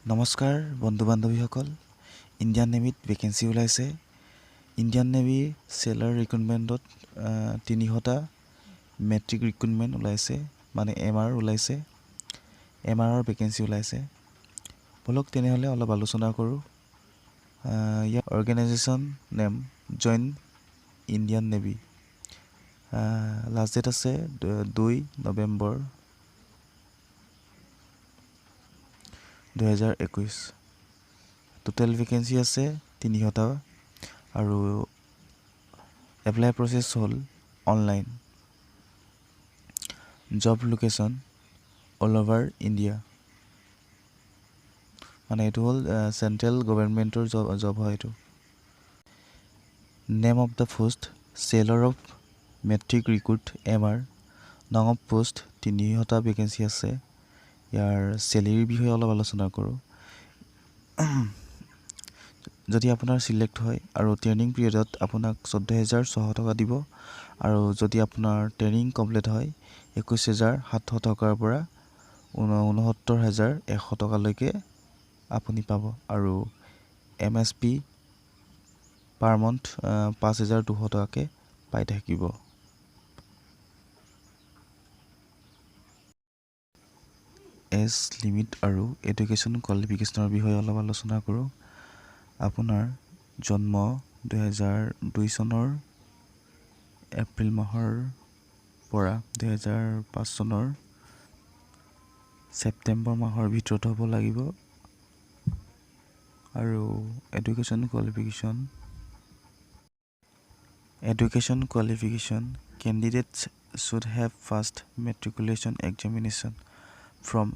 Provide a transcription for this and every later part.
নমস্কাৰ বন্ধু বান্ধৱীসকল, Indian নেভিত vacancy ওলাইছে। ইণ্ডিয়ান নেভিৰ চেলাৰ ৰিক্ৰুটমেণ্টত 300টা মেট্ৰিক ৰিক্ৰুটমেণ্ট ওলাইছে, মানে এম আৰ ওলাইছে, এম আৰৰ ভেকেঞ্চি ওলাইছে। ব'লক তেনেহ'লে অলপ আলোচনা কৰোঁ। ইয়াৰ organization name join Indian Navy। Last date আছে 2 নৱেম্বৰ 2021। টোটেল ভেকেঞ্চি আছে 300টা আৰু এপ্লাই প্ৰচেছ হ'ল online। Job location all over India। মানে এইটো হ'ল চেণ্ট্ৰেল গভৰ্ণমেণ্টৰ জব হয় এইটো। Name of the post, sailor of matric recruit MR। No of post 300টা vacancy আছে। ইয়াৰ চেলেৰিৰ বিষয়ে অলপ আলোচনা কৰোঁ। যদি আপোনাৰ চিলেক্ট হয় আৰু ট্ৰেইনিং পিৰিয়ডত আপোনাক 14,600 টকা দিব আৰু যদি আপোনাৰ ট্ৰেইনিং কমপ্লিট হয়, 21,700 টকাৰ পৰা 69,100 টকালৈকে আপুনি পাব আৰু এমএছপি পাৰ মন্থ 5,200 টকাকৈ পাই থাকিব। এজ লিমিট আৰু এডুকেশ্যন কোৱালিফিকেশ্যনৰ বিষয়ে অলপ আলোচনা কৰোঁ। আপোনাৰ জন্ম 2002 চনৰ এপ্ৰিল মাহৰ পৰা 2005 চনৰ ছেপ্টেম্বৰ মাহৰ ভিতৰত হ'ব লাগিব। আৰু education qualification, candidates should have passed matriculation examination from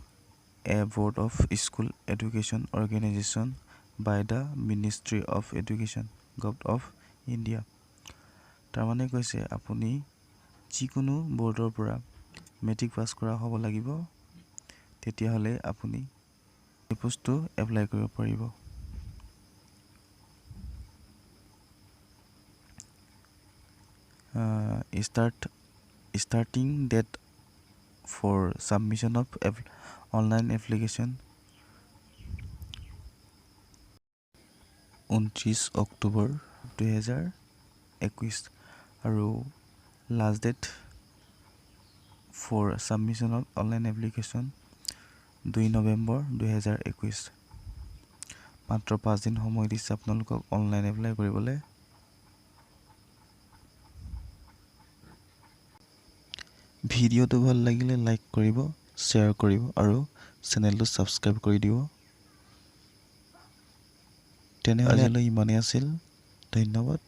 a board of school education organization by the Ministry of Education, Govt of India। তাৰমানে কৈছে, আপুনি যিকোনো বৰ্ডৰ পৰা মেট্ৰিক পাছ কৰা হ'ব লাগিব, তেতিয়াহ'লে আপুনি এই পোষ্টটো এপ্লাই কৰিব পাৰিব। Starting date for submission of online application 29 October 2021 আৰু last date for submission of online application 2 November 2021। মাত্ৰ 5 দিন সময় দিছে আপোনালোকক অনলাইন এপ্লাই কৰিবলৈ। ভিডিঅ'টো ভাল লাগিলে লাইক কৰিব, শ্বেয়াৰ কৰিব আৰু চেনেলটো ছাবস্ক্ৰাইব কৰি দিব। তেনেহ'লে আজিলৈ ইমানেই আছিল। ধন্যবাদ,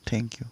thank U.